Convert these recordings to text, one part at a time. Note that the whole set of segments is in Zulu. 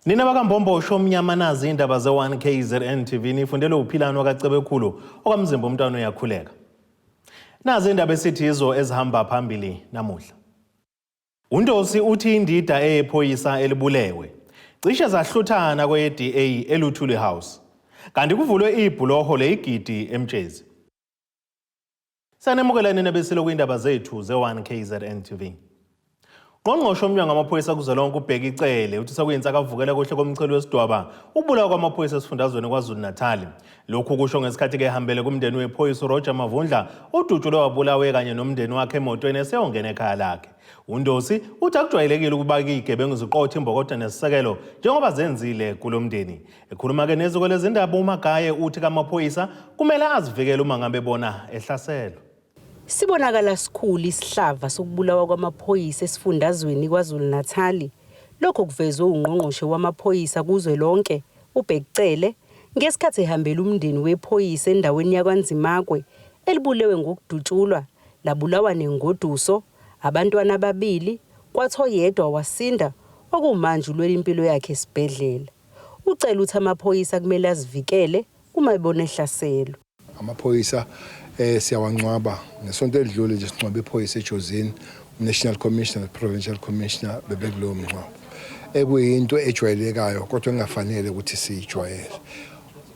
Nina bakaMbombosho omnyama, nazi indaba ze-1 KZN TV, nifundele uPhilani wakaCebekhulu okamzimba umntwana uyakhuleka. Nazi indaba esithi yizo ezihamba phambili namuhla. UNdosi uthi indida eyephoyisa elibulewe cishe zahluthana kweye-DA eLuthuli House. Kanti kuvulwe ibhuloho leyigidi eMtshezi. Sanemukela nina besilo kwindaba zethu ze-1 KZN TV. Ngqongqoshe womnyango wamaphoyisa kuzwelonke uBheki Cele uthi sekuyinsakavukela kuhle komchelo wesidwaba ukubulawa kwamaphoyisa esifundazweni KwaZulu-Natal. Lokhu kusho ngesikhathi kehambele kumndeni wephoyisa uRoger Mavundla odutshulwe wabulawe kanye nomndeni wakhe emotweni eseyongena ekhaya lakhe. UNdosi uthi akujwayelekile ukuba izigebengu ziqothe imbokodo nesisekelo njengoba zenzile kulo mndeni. Ekhuluma-ke neziko lezindaba uMagaye uthi kamaphoyisa kumele azivikele uma ngabe bona ehlaselwa. Sibonakala sikhulu isihlava sokubulawa kwamaphoyisa esifundazweni iKwaZulu-Natali. Lokho kuvezwe uNgqongqoshe wamaPhoyisa kuzwelonke, uBheki Cele, ngesikhathi ehambela umndeni wephoyisa endaweni yaKwaNzimakwe elibulewe ngokudutshulwa labulawa nengoduso, abantwana ababili, kwathi oyedwa wasinda okumanje ulwela impilo yakhe esibhedlela. UCele uthi amaphoyisa kumele azivikele uma ebona ehlaselwa. Amaphoyisa siyawangcwaba. Ngesonto elidlule nje singcwabe iphoyisa eJozini, uNational Commissioner, Provincial Commissioner bebekulowo mngcwabo. Ekuyinto ejwayelekayo kodwa engafanele ukuthi siyijwayele.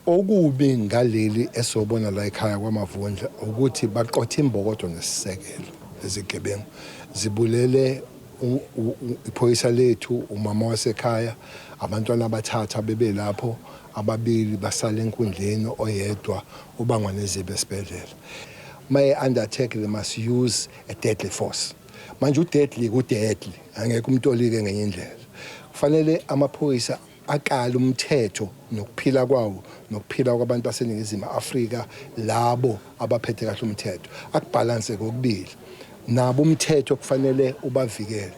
Okubi ngaleli esobona la ekhaya kwaMavundla ukuthi baqothe imbokodo nesisekelo lezigebengu zibulele iphoyisa lethu, umama wasekhaya, abantwana abathathu abebelapho, ababili basala enkundleni, oyedwa ubangwa nezibi esibhedlela. Maye under attack, they must use a deadly force. Manje u-deadly ku-deadly, angeke umtolike ngenye indlela. Kufanele amaphoyisa akale umthetho nokuphila kwawo nokuphila kwabantu baseNingizimu Afrika, labo abaphethe kahle umthetho akubhalanse kokubili, nabo umthetho kufanele ubavikele.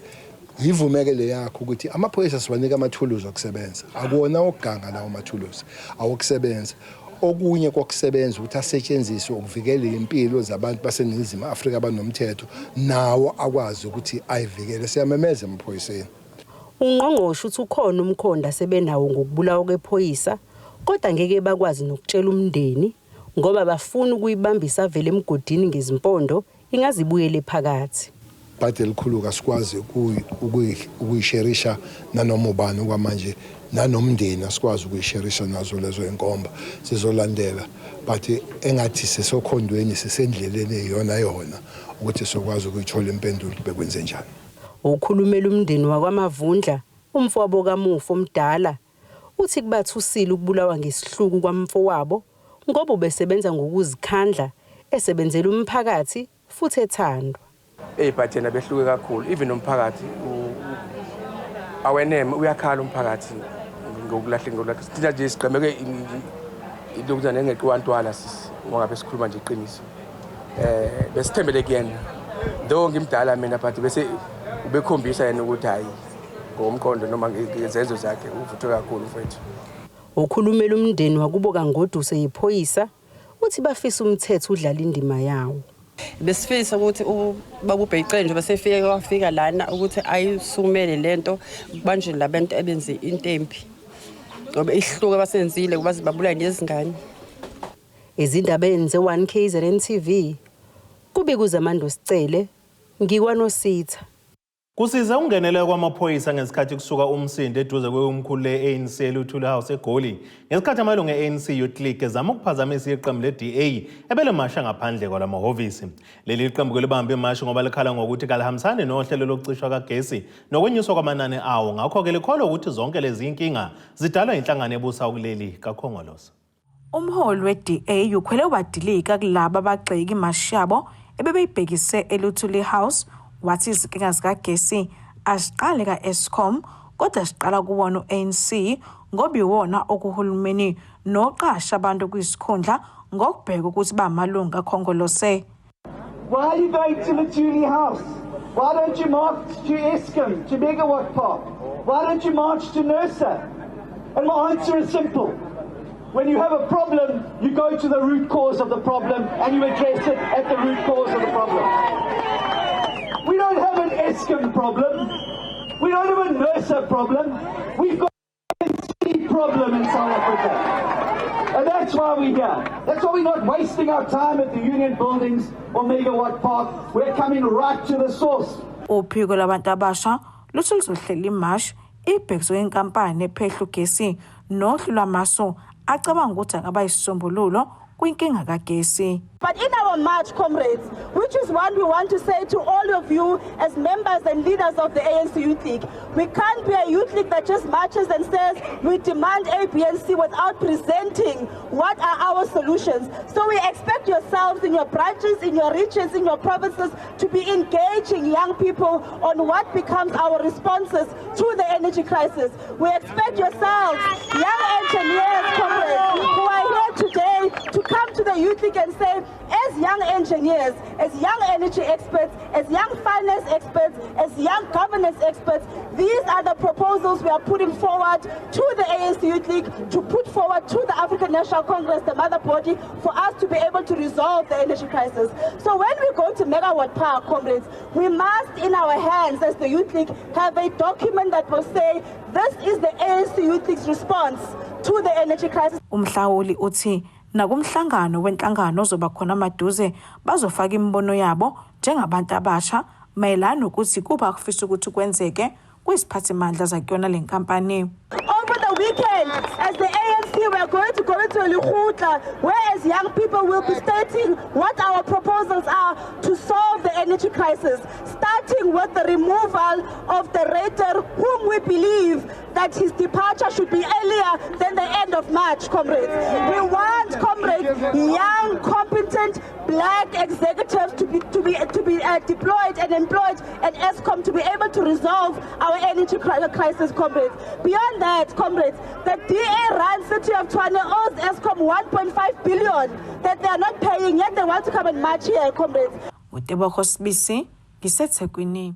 Yivumeke le yakho ukuthi amaphoyisa siwanika amathuluzi okusebenza, akuwona okuganga lawo mathuluzi awokusebenza. Okunye kokusebenza ukuthi asetshenziswe ukuvikela impilo zabantu baseNingizimu Afrika abanomthetho, nawo akwazi ukuthi ayivikele. Siyamemeza emaphoyiseni. Ungqongqoshe uthi ukhona umkhondo asebenawo ngokubulawa kwephoyisa, kodwa ngeke bakwazi nokutshela umndeni ngoba bafuna ukuyibambisa avele emgodini ngezimpondo ingaze ibuyele phakathi. Bhadi elikhulu asikwazi ukuyisherisha nanoma ubani okwamanje, nanomndeni asikwazi ukuyisherisha nazo lezo inkomba. Sizolandela, but engathi sisokhondweni, sisendleleni eyiyona yona ukuthi sokwazi ukuyithola impendulo ukuthi bekwenze njani. Okhulumela umndeni wakwaMavundla, umfowabo kamufi omdala, uthi kubathusile ukubulawa ngesihluku kwamfowabo ngoba ubesebenza ngokuzikhandla, esebenzela umphakathi futhi ethandwa. Eyi, but yena behluke kakhulu, even nomphakathi aweneme, uyakhala umphakathi ngokulahleka. Thina nje sigqemeke ilokuzana engeqiwa ntwala sisi, ngoba sikhuluma nje iqiniso. Besithembele kuyena, though ngimdala mina, but bese ubekhombisa yena ukuthi hayi, ngokomqondo noma ngezenzo zakhe uvuthwe kakhulu mfowethu. Okhulumela umndeni wakubo kaNgoduse yiphoyisa uthi bafisa umthetho udlala indima yawo. Besifisa ukuthi ubaba uBheki Cele nje besefike wafika lana ukuthi ayisukumele lento, kubanjwe labantu abenze into embi, ngoba isihluku abasenzile kubaze babulale nezingane. Ezindabeni ze-1 KZN TV, kubika uZamando Sicele, ngikwaNositha. Kusize ukungenelela kwamaphoyisa ngesikhathi kusuka umsindo eduze kwekomkhulu le-ANC eLuthuli House eGoli ngesikhathi amalungu e-ANC Youth League ezama ukuphazamisa iqembu le-DA ebelemasha ngaphandle kwalamahhovisi. Leli qembu ke libambe imashi ngoba likhala ngokuthi kalihambisani nohlelo lokucishwa kagesi nokwenyuswa kwamanani awo, ngakho-ke likholwa ukuthi zonke lezi inkinga zidalwa inhlangano ebusa kuleli kaKhongolose. Umholi we-DA ukhwele wadilika kulaba abagxeki imashi yabo ebebeyibhekise eLuthuli House, wathi izinkinga zikagesi aziqali ka-Eskom kodwa ziqala kuwona u-ANC ngoba iwona okuhulumeni noqasha abantu kwisikhundla ngokubheka ukuthi bamalungu aKhongolose. Why are you going to Luthuli House? Why don't you march to Eskom, to Megawatt Park? Why don't you march to NERSA? And my answer is simple. When you have a problem, you go to the root cause of the problem and you address it at the root cause of the problem. We don't have an Eskom problem. We don't have a NERSA problem. We've got problem in South Africa. And that's why we're here. That's why we're not wasting our time at the union buildings or Megawatt Park. We're coming right to the source. Uphiko labantu abasha luthi luzohlela imashi ibhekiswe inkampani ephehla ugesi nohlu lwamasu acabanga ukuthi angaba yisisombululo kwinkinga kagesi. But in our march, comrades, which is what we want to say to all of you as members and leaders of the ANC Youth League, we can't be a youth league that just marches and says we demand A, B, and C without presenting what are our solutions. So we expect yourselves in your branches, in your regions, in your provinces to be engaging young people on what becomes our responses to the energy crisis. We expect yourselves, young engineers, comrades, who are here today to come to the Youth League and say, as young engineers, as young energy experts, as young finance experts, as young governance experts, these are the proposals we are putting forward to the ANC Youth League, to put forward to the African National Congress, the mother body, for us to be able to resolve the energy crisis. So when we go to Megawatt Park, comrades, we must, in our hands as the Youth League, have a document that will say, this is the ANC Youth League's response to the energy crisis. Umhlawuli uthi nakumhlangano wenhlangano ozoba khona maduze bazofaka imibono yabo njengabantu abasha mayelana nokuthi kuba kufisa ukuthi kwenzeke kwisiphathimandla zakuyona le nkampani. Over the weekend, as the ANC, we are going to go into a lekgotla, where as young people will be stating what our proposals are to solve the energy crisis, starting with the removal of the rater, whom we believe that his departure should be earlier than the end of March, comrades. We want, comrades, young, competent, black executives to be deployed and employed at Eskom to be able to resolve our energy crisis, comrades. Beyond that, comrades, the DA run City of Tshwane owes Eskom 1.5 billion that they are not paying, yet they want to come and march here, comrades. UTebogo Sibisi, ngiseThekwini.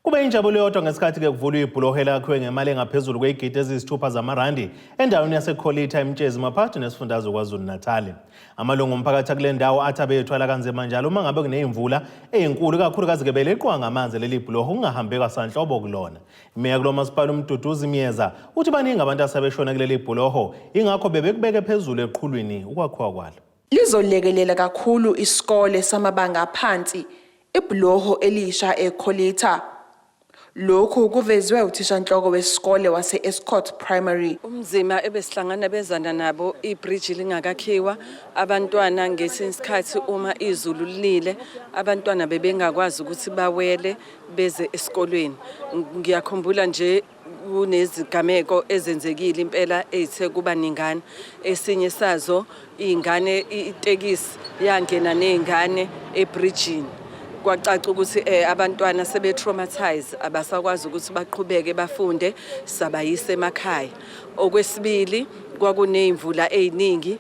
Kube injabulo yodwa ngesikhathi-ke kuvulwa ibhuloho elakhiwe ngemali engaphezulu kwey'gidi eziyisithupha zamarandi endaweni yaseKholitha eMtshezi maphakathi nesifundazwe KwaZulu-Natali. Amalungu omphakathi akule ndawo athi abethwala kanzima njalo uma ngabe kuney'mvula ey'nkulu, ikakhulukazi-ke beleqwa ngamanzi leli bhuloho kungahambeka sanhlobo kulona. Imeya kulo masipala uMduduzi Myeza uthi baningi abantu asebeshona kuleli bhuloho, ingakho bebekubeke phezulu eqhulwini ukwakhiwa kwalo. Lizolekelela kakhulu isikole samabanga aphansi ibhuloho elisha eKholitha. Lokhu kuvezwe uthishanhloko wesikole wase-Escort Primary. Umzima ebesihlangana bezana nabo ibridge lingakakhiwa, abantwana ngesinye isikhathi uma izulu linile abantwana bebengakwazi ukuthi bawele beze esikolweni. Ngiyakhumbula nje kunezigameko ezenzekile impela ezithe kuba ningana. Esinye sazo iy'ngane, itekisi yangena ney'ngane ebridgini, kwacaca ukuthi abantwana sebe traumatized, abasakwazi ukuthi baqhubeke bafunde, sabayisa emakhaya. Okwesibili, kwakuneyimvula eziningi,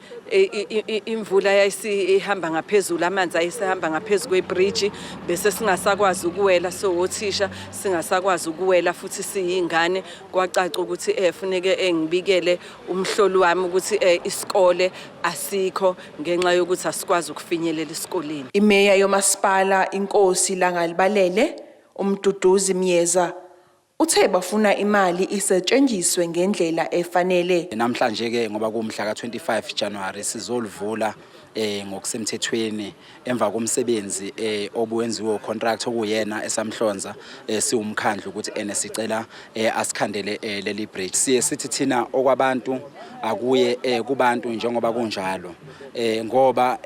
imvula yayisihamba ngaphezulu, amanzi ayisehamba ngaphezulu kwebridge, bese singasakwazi ukuwela, so othisha singasakwazi ukuwela futhi siyingane. Kwacaca ukuthi funeke engibikele umhloli wami ukuthi isikole asikho ngenxa yokuthi asikwazi ukufinyelela esikoleni. Imeya yomasipala Inkosi Langalibalele uMduduzi Myeza uthe bafuna imali isetshenziswe ngendlela efanele. Namhlanje ke ngoba kumhla ka25 January sizolivula ngokusemthethweni emva komsebenzi obuwenziwe contract okuyena esamhlonza siwumkhandlu ukuthi ene sicela asikhandele leli bridge. Siye sithi thina okwabantu akuye kubantu njengoba kunjalo, ngoba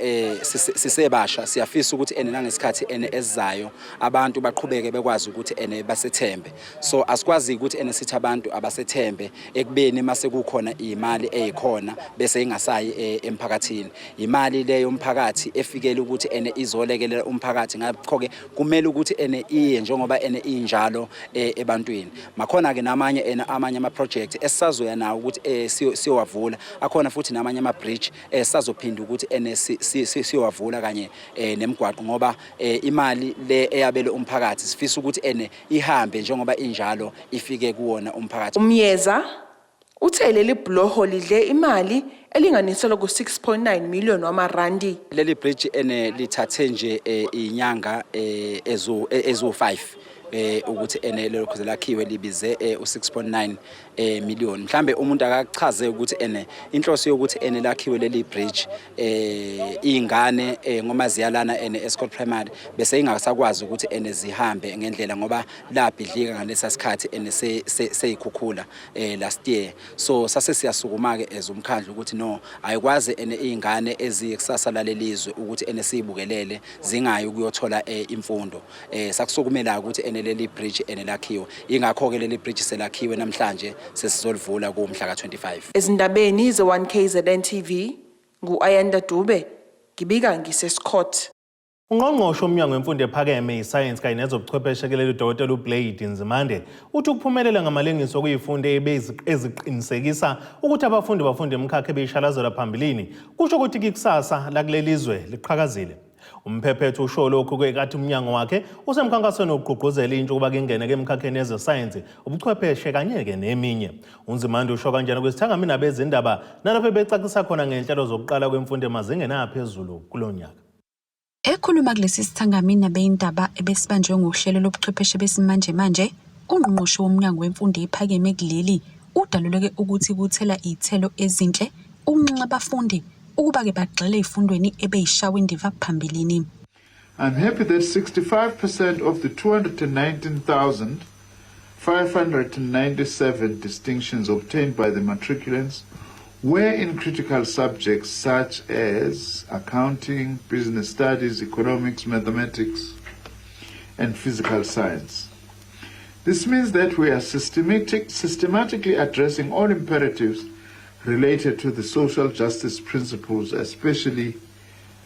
sisebasha siyafisa ukuthi ene nangesikhathi ene esizayo abantu baqhubeke bekwazi ukuthi ene basethembe. So asikwazi ukuthi ene sithi abantu abasethembe ekubeni mase kukhona imali eyikhona bese ingasayi emphakathini, imali leyo umphakathi efikele ukuthi ene izolekelela umphakathi. Ngakho ke kumele ukuthi ene iye njengoba ene injalo ebantwini. Makhona ke namanye ene amanye ama project esisazoya nawo ukuthi siyowavula, akhona futhi namanye ama bridge esazophinda ukuthi ene siyowavula kanye nemigwaqo, ngoba imali le eyabele umphakathi sifisa ukuthi ene ihambe njengoba injalo ifike kuwona umphakathi. Umyeza uthe leli bhuloho lidle imali elinganiselwa ku-6.9 million wamarandi. Leli bridge ene lithathe nje inyanga ezu 5. ukuthi ene lelo khuze lakhiwe libize u6.9 million. Mhlambe umuntu akachaze ukuthi ene inhloso yokuthi ene lakhiwe leli bridge, ingane ngoma ziyalana ene Escort Primary bese ingasakwazi ukuthi ene zihambe ngendlela ngoba labhidlika ngalesa sikhathi ene seyikhukhula last year. So sase siyasukuma ke as umkhandlu ukuthi no, ayikwazi ene izingane eziyikusasa lalelizwe ukuthi ene siyibukelele zingayi ukuyothola imfundo. Sakusukumela ukuthi ene leli bridge ene lakhiwe. Ingakho ke leli bridge selakhiwe namhlanje, sesizolivula kumhla ka25. Ezindabeni ze-1 KZN TV, ngu-Ayanda Dube, ngibika ngiseScott. Ungqongqoshe womnyango wemfundo ephakeme, isayensi kanye nezobuchwepheshe kuleli, uDokotela uBlade Nzimande, uthi ukuphumelela ngamalengiso okuyifundo eziqinisekisa ukuthi abafundi bafunde imikhakha ebeyishalazelwa phambilini kusho ukuthi ikusasa lakuleli zwe liqhakazile. Umphephetho usho lokhu kwekathi umnyango wakhe usemkhankasweni wokugqugquzela intsha ukuba kingene emkhakheni yezesayensi, ubuchwepheshe kanye-ke neminye. UNzimande usho kanjena kwisithangami nabezindaba nalapho becacisa khona ngenhlelo zokuqala kwemfundo emazingeni aphezulu kulo nyaka. Ekhuluma kulesi sithangami nabezindaba ebesibanjwe ngohlelo lobuchwepheshe besimanjemanje, ungqongqoshe womnyango wemfundo ephakeme kuleli udaluleke ukuthi kuthela iy'thelo ezinhle ukunxenxa abafundi ukuba-ke bagxile ey'fundweni ebeyishawa indiva phambilini. I'm happy that 65% of the 219,597 distinctions obtained by the matriculants were in critical subjects such as accounting, business studies, economics, mathematics, and physical science. This means that we are systematically addressing all imperatives related to the social justice principles, especially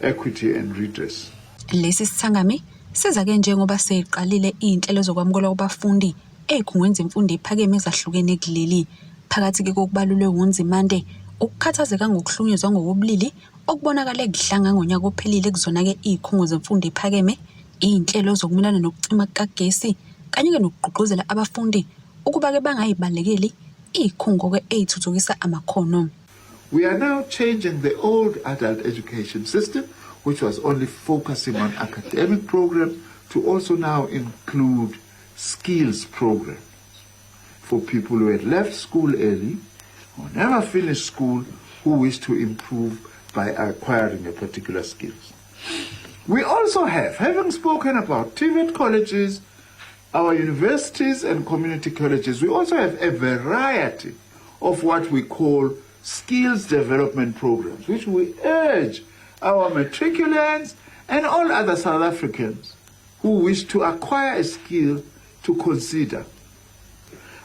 equity and redress. Lesi sithangami siza-ke njengoba seyiqalile iy'nhlelo zokwamukelwa kwabafundi ey'khungweni zemfundo ephakeme ezahlukene kuleli. Phakathi-ke kokubalulwe uNzimande, ukukhathazeka ngokuhlukunyezwa ngokobulili okubonakale kuhlanga ngonyaka ophelile kuzona-ke iy'khungo zemfundo ephakeme, iy'nhlelo zokumelana nokucima kukagesi, kanye-ke nokugqugquzela abafundi ukuba-ke bangayibalekeli iy'khungo-ke ey'thuthukisa amakhono. We are now changing the old adult education system, which was only focusing on academic programs, to also now include skills programs for people who had left school early or never finished school who wish to improve by acquiring a particular skills. We also have, having spoken about TVET colleges, our universities and community colleges, we also have a variety of what we call skills development programs, which we urge our matriculants and all other South Africans who wish to acquire a skill to consider.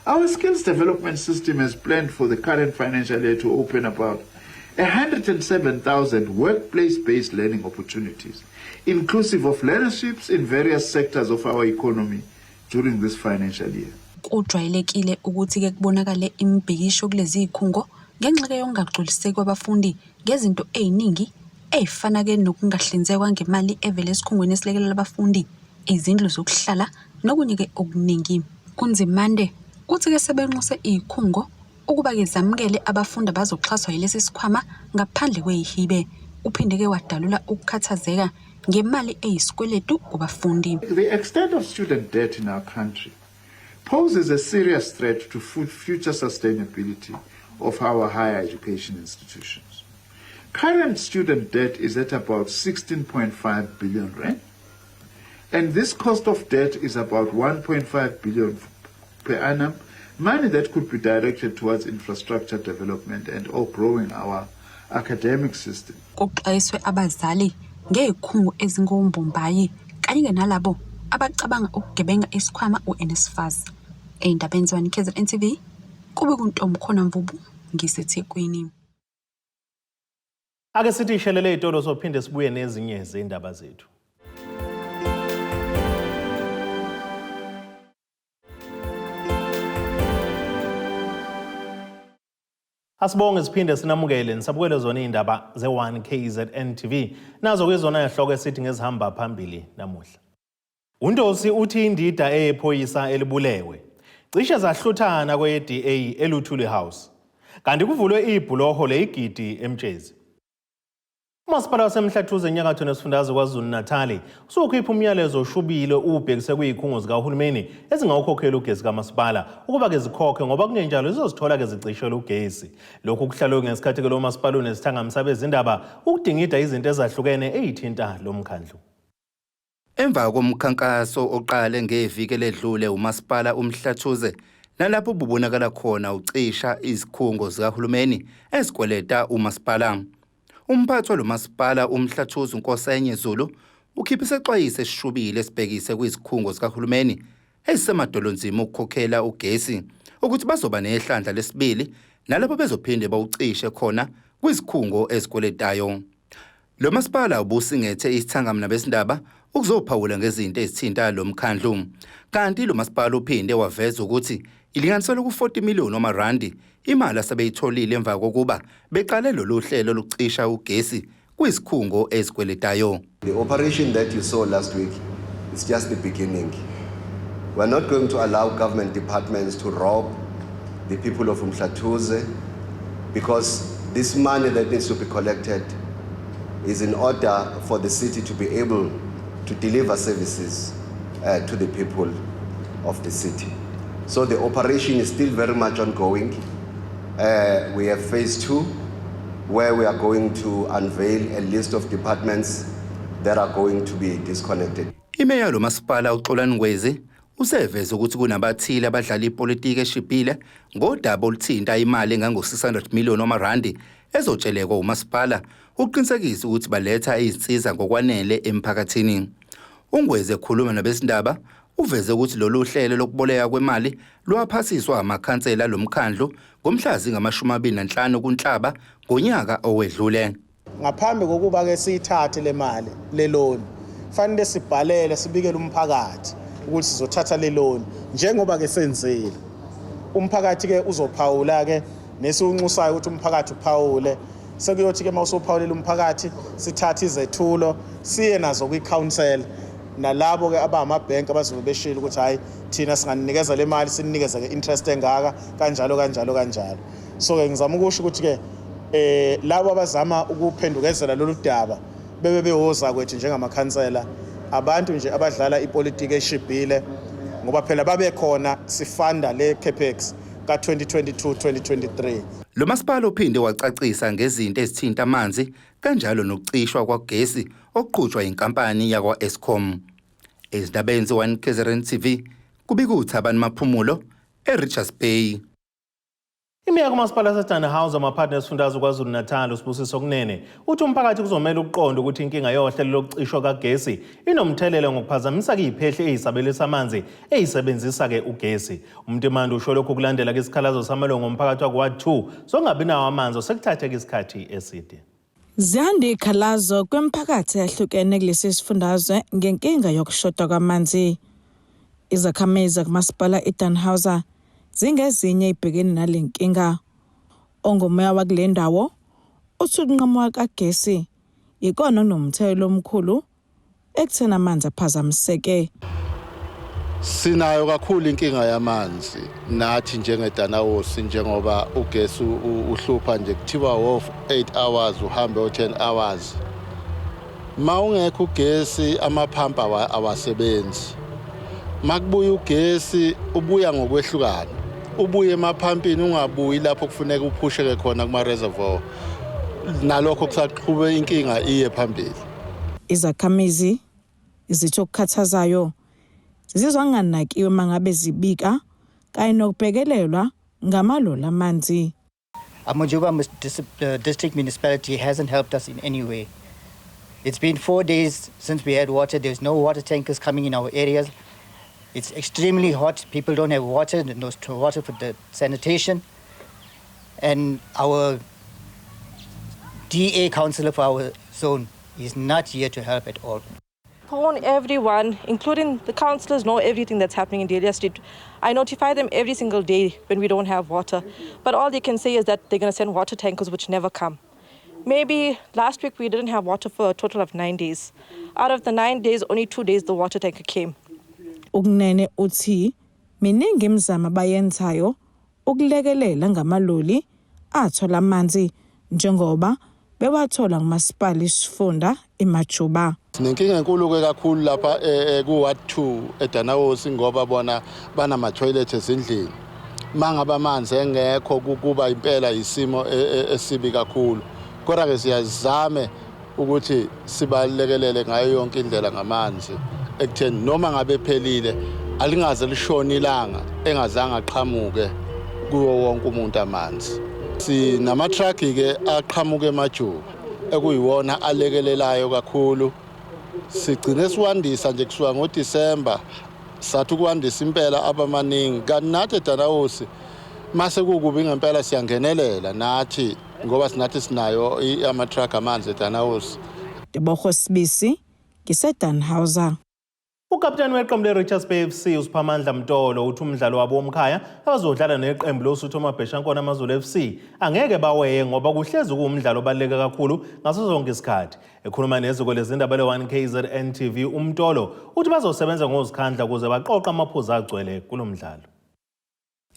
Our skills development system has planned for the current financial year to open about 107,000 workplace-based learning opportunities, inclusive of learnerships in various sectors of our economy during this financial year. Kujwayelekile ukuthi-ke kubonakale imibhikisho kulezi zikhungo ngenxa-ke yokungagculiseki kwabafundi ngezinto ey'ningi ey'fana-ke nokungahlinzekwa ngemali evela esikhungweni esilekelela abafundi, izindlu zokuhlala nokunye-ke okuningi. UNzimande uthi-ke sebenxuse iy'khungo ukuba-ke zamukele abafundi abazoxhaswa yilesi sikhwama ngaphandle kwey'hibe. Uphinde-ke wadalula ukukhathazeka ngemali eyisikweletu kubafundi. The extent of student debt in our country poses a serious threat to future sustainability of our higher education institutions. Current student debt is at about 16.5 billion rand, and this cost of debt is about 1.5 billion per annum, money that could be directed towards infrastructure development and or growing our academic system. Kuxwayiswe abazali ngey'khungo ezingombombayi kanye-ke nalabo abacabanga ukugebenga isikhwama u-NSFAS. Ey'ndabeni ze-1 KZN TV, kube kuNtomkhona Mvubu, ngiseThekwini. Ake sithi ishelele ey'tolo, sophinde sibuye nezinye zey'ndaba zethu. Asibonge siphinde sinamukele nisabukele zona iy'ndaba ze-1 KZN TV. Nazo kuyizona yahloko esithi ngezihamba phambili namuhla. UNdosi uthi indida eyephoyisa elibulewe cishe zahluthana kweye-DA eLuthuli House. Kanti kuvulwe ibhuloho leyigidi eMtshezi. Umasipala waseMhlathuze enyakatho nesifundazwe KwaZulu-Natali usukhipha umyalezo oshubile uwubhekise kuyikhungo zikahulumeni ezingawukhokheli ugesi kamasipala ukuba ke zikhokhe ngoba kungenjalo zizozithola ke zicishelwe ugesi. Lokhu kuhlalwe ngesikhathi ke lo masipala unesithangami sabezindaba ukudingida izinto ezahlukene eyithinta lo mkhandlu. Emva komkhankaso oqale ngeviki eledlule uMasipala uMhlathuze nalapho bubonakala khona ucisha izikhungo zikahulumeni ezikweleta umasipala. Umphathi walo masipala uMhlathuze uNkosenye Zulu ukhiphe isexwayiso esishubile esibhekise kwizikhungo zikahulumeni ezisemadolonzima ukukhokhela ugesi ukuthi bazoba nehlandla lesibili nalapho bezophinde bawucishe khona kwizikhungo ezikweletayo. Lo masipala ubusingethe isithangami nabezindaba ukuzophawula ngezinto ezithinta lo mkhandlu. Kanti lo masipala uphinde waveza ukuthi ilinganiselwa ku-40 million wamarandi imali asebeyitholile emva kokuba beqale lolu hlelo lokucisha ugesi kwizikhungo ezikweletayo. The operation that you saw last week is just the beginning. We're not going to allow government departments to rob the people of Umhlathuze because this money that needs to be collected is in order for the city to be able to deliver services to the people of the city. So the operation is still very much ongoing. We have phase 2, where we are going to unveil a list of departments that are going to be disconnected. Imeya lo masipala uXolani Ngwezi useveze ukuthi kunabathile abadlala ipolitiki eshibhile ngodaba oluthinta imali engango-600 million wamarandi ezotshelekwa umasipala ukuqinisekisa ukuthi baletha izinsiza ngokwanele emphakathini. UNgwezi ekhuluma nabezindaba uveze ukuthi lolu hlelo lokuboleka kwemali lwaphasiswa amakhansela lomkhandlu ngomhla zingama-25 kuNhlaba ngonyaka owedlule. Ngaphambi kokuba ke siyithathe le mali le loan, fanele sibhalele sibikele umphakathi ukuthi sizothatha le loan njengoba ke senzile. Umphakathi ke uzophawula ke nesiwunxusayo ukuthi umphakathi uphawule. Sekuyothi ke mawusuphawulela umphakathi sithathe izethulo siye nazo kwi-council nalabo ke abamabhenki abazobe beshilo ukuthi hayi thina singaninikeza le mali sinikeze ke interest engaka kanjalo kanjalo kanjalo. So ke ngizama ukusho ukuthi ke labo abazama ukuphendukezela lolu daba bebe bewoza kwethu njengamakhansela abantu nje abadlala ipolitiki eshibhile ngoba phela babe khona sifanda le capex ka 2022 2023. Lo masipala uphinde wacacisa ngezinto ezithinta amanzi kanjalo nokucishwa kwagesi okuqhutshwa inkampani yakwa-Eskom. Ezindabeni ze-1 KZN TV kubika uThabani Maphumulo eRichards Bay. Imeya kumasipala waseDannhauser amaphathi nesifundazwe KwaZulu-Natal uSibusiso Kunene uthi umphakathi kuzomela ukuqonda ukuthi inkinga yohlelo lokucishwa kagesi inomthelela ngokuphazamisa iziphehli ezisabelisa amanzi ezisebenzisa-ke ugesi. UMntimande usho lokhu kulandela isikhalazo samalungu omphakathi waku-Ward 2 sokungabi nawo amanzi osekuthatheka isikhathi eside. Ziyanda izikhalazo kwemiphakathi eyahlukene kulesi sifundazwe ngenkinga yokushoda kwamanzi. Izakhamizi zakumasipala iDannhauser zingezinye ibhekene nale nkinga. Ongumeya wakule ndawo uthi ukunqamuka kagesi ikona okunomthelela omkhulu ekutheni amanzi aphazamiseke. Sinayo kakhulu inkinga yamanzi nathi njengeDanawosi, njengoba ugesi uhlupha nje, kuthiwa off 8 hours uhambe o-10 hours. Ma ungekho ugesi amaphampa awasebenzi. Makubuya ugesi ubuya ngokwehlukana, ubuye emaphampini ungabuyi lapho kufuneka uphusheke khona kuma-reservoir, nalokho kusaqhube inkinga iye phambili. Izakhamizi zithi okukhathazayo zizizwa nganakiwe mangabe zibika kanye nokubhekelelwa ngamaloli amanzi. Amajuba District Municipality hasn't helped us in any way. It's been 4 days since we had water. There's no water tankers coming in our areas. It's extremely hot. People don't have water, no water for the sanitation. And our DA councillor for our zone is not here to help at all. Phone everyone, including the councillors, know everything that's happening in Delia Street. I notify them every single day when we don't have water. But all they can say is that they're going to send water tankers, which never come. Maybe last week we didn't have water for a total of 9 days. Out of the 9 days, only 2 days the water tanker came. Ukunene uthi miningi imizamo abayenzayo ukulekelela ngamaloli athola amanzi njengoba bewathola ngumasipala isifunda iMajuba. Sinenkinga enkulu-ke kakhulu lapha ku-ward 2 eDanawosi ngoba bona banama-toilet ezindlini. Mangabe amanzi engekho kuba impela isimo esibi kakhulu. Kodwa-ke siyazame ukuthi sibalekelele ngayo yonke indlela ngamanzi ekutheni noma ngabe phelile alingaze lishone ilanga engazange aqhamuke kuwo wonke umuntu amanzi. Sinama-truck-ke aqhamuka eMajuba ekuyiwona alekelelayo kakhulu. Sigcine siwandisa nje kusuka ngoDisemba sathi ukwandisa impela abamaningi, kanti nathi eDanawosi mase kukubi ngempela siyangenelela nathi ngoba sinathi sinayo ama-truck amanzi eDanawosi. Tebogo Sibisi, ngiseDannhauser. Ukapteni weqembu le-Richards Bay FC uSiphamandla Mtolo uthi umdlalo wabo womkhaya abazodlala neqembu loSuthu Amabheshankona AmaZulu FC angeke baweye ngoba kuhlezi kuwumdlalo obaluleke kakhulu ngaso sonke isikhathi. Ekhuluma neziko lezindaba le-1 KZN TV uMtolo uthi bazosebenza ngozikhandla ukuze baqoqe amaphuzu agcwele kulo mdlalo.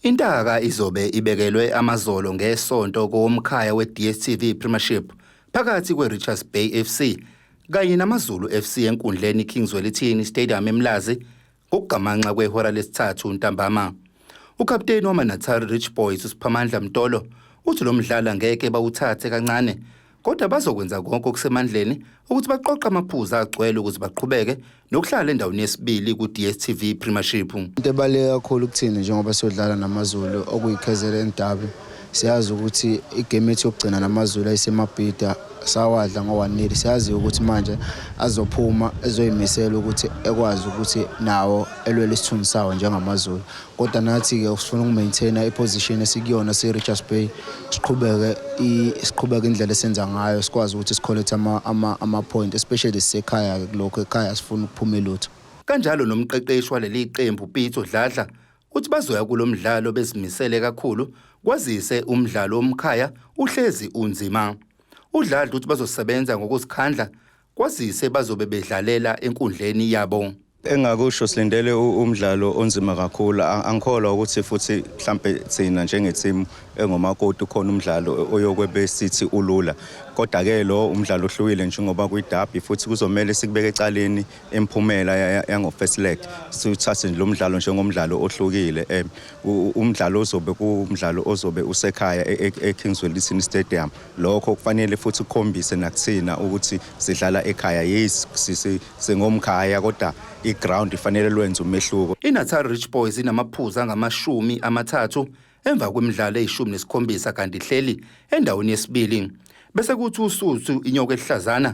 Intaka izobe ibekelwe AmaZulu ngesonto kowomkhaya we-DStv Premiership phakathi kwe-Richards Bay FC kanye namaZulu FC enkundleni King Zwelithini Stadium eMlazi ngokugamanxa kwehora lesithathu ntambama. Ukapteni wamaNatal Rich Boys uSiphamandla Mtolo uthi lo mdlalo angeke bawuthathe kancane kodwa bazokwenza konke okusemandleni ukuthi baqoqe amaphuzu agcwele ukuze baqhubeke nokuhlala endaweni yesibili ku-DStv Premiership. Into ebaluleke kakhulu kuthina njengoba siyodlala namaZulu okuyi-KZN Derby, siyazi ukuthi igame yethu yokugcina namaZulu ayiseMabhida sawadla ngo-1-0. Siyazi ukuthi manje azophuma ezoyimisela ukuthi ekwazi ukuthi nawo elwele isithunzi sawo njengamaZulu, kodwa nathi-ke sifuna ukumaintaina iposition esikuyona siyi-Richards Bay, siqhubeke indlela esenza ngayo, sikwazi ukuthi sicollecte ama-point, especially sisekhaya-ke. Kulokhu ekhaya sifuna ukuphuma ilutho. Kanjalo nomqeqeshi waleli qembu Pitso Dladla uthi bazoya kulo mdlalo bezimisele kakhulu kwazise umdlalo womkhaya uhlezi unzima. UDladla uthi bazosebenza ngokuzikhandla kwazise bazobe bedlalela enkundleni yabo. Engakusho, silindele umdlalo onzima kakhulu. Angikholwa ukuthi futhi mhlambe thina njengethimu engomakoti ukhona umdlalo oyokwebe sithi ulula, kodwa ke lo umdlalo ohlukile njengoba kuyiderby futhi kuzomela sikubeke ecaleni imiphumela yango first leg, siwuthathe nje lo mdlalo njengomdlalo ohlukile, umdlalo ozobe kumdlalo ozobe usekhaya eKing Zwelithini Stadium. Lokho kufanele futhi kukhombise nakuthina ukuthi sidlala ekhaya. Yes, singomkhaya, kodwa iground ifanele lwenze umehluko. INatal Rich Boys inamaphuzu angama-30 emva kwemidlalo eyi-17 kanti ihleli endaweni yesibili. Bese kuthi uSuthu inyoka ehlazana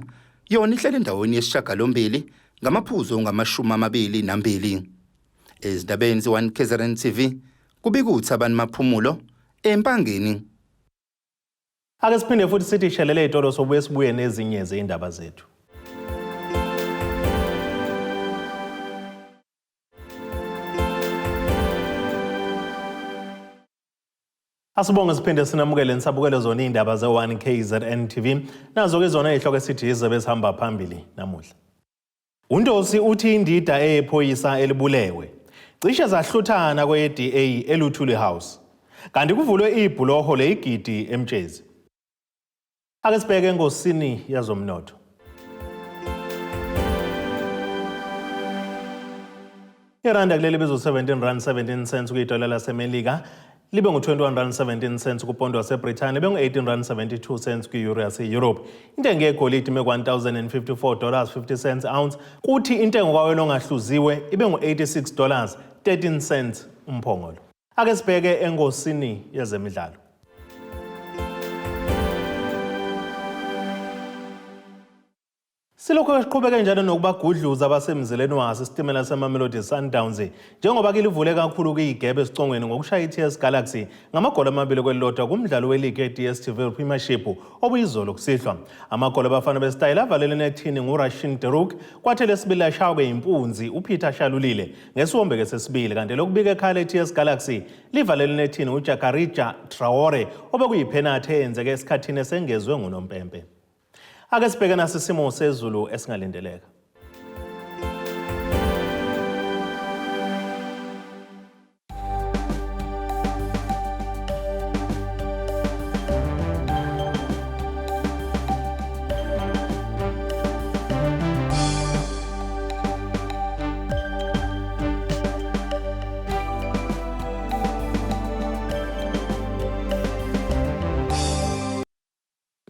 yona ihleli endaweni yesishiyagalombili ngamaphuzu angama-22. Ezindabeni ze-1 KZN TV kubika uThabani Maphumulo eMpangeni. Ake siphinde futhi sithi shelele ey'tolo, sobuye sibuye nezinye zey'ndaba zethu. Asibonge siphinde sinamukele nisabukele zona iy'ndaba ze-1 KZN TV. Nazo-ke zona iy'hloko esithi yize bezihamba phambili namuhla. UNdosi uthi indida eyephoyisa elibulewe cishe zahluthana kweye-DA eLuthuli House. Kanti kuvulwe ibhuloho leyigidi eMtshezi. Ake sibheke engosini yazomnotho. Iranda kuleli bizo 17 rand 17 cents kuyidola laseMelika, libe ngu-21 rand 17 cents kupondo waseBrithani, libe ngu-18 rand 72 cents kwi-euro yase-Europe. Intengo yegolide ime ku-$1054 50 cents ounce, kuthi intengo kawela ongahluziwe ibe ngu-$86 13 cents umphongolo. Ake sibheke engosini yezemidlalo. Silokhu siqhubeke njalo nokubagudluza abasemzileni waso isitimela seMamelodi Sundowns njengoba kilivule kakhulu kuyigebe esicongweni ngokushaya i-TS Galaxy ngamagoli 2-1 kumdlalo weligi ye-DStv Premiership obuyizolo kusihlwa. Amagoli abafana besitayela avalele nethini nguRashin Deruk, kwathi lesibili lashaywe impunzi uPeter Shalulile ngesiwombe sesibili, kanti lokubika ekhaya le-TS Galaxy livalele nethini uJakarija Traore obekuyiphenathi eyenzeke esikhathini esengezwe ngunompempe. Ake sibheke nasi isimo sezulu esingalindeleka.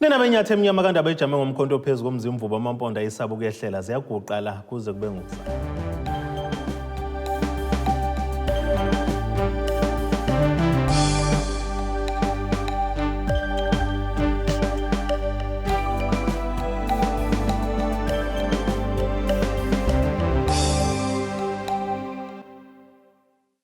Nina benyathi emnyama kanti abejame ngomkhonto ophezu komzimvubu amampondo ayisaba ukuyehlela ziyaguqa la kuze kube ngokuzayo.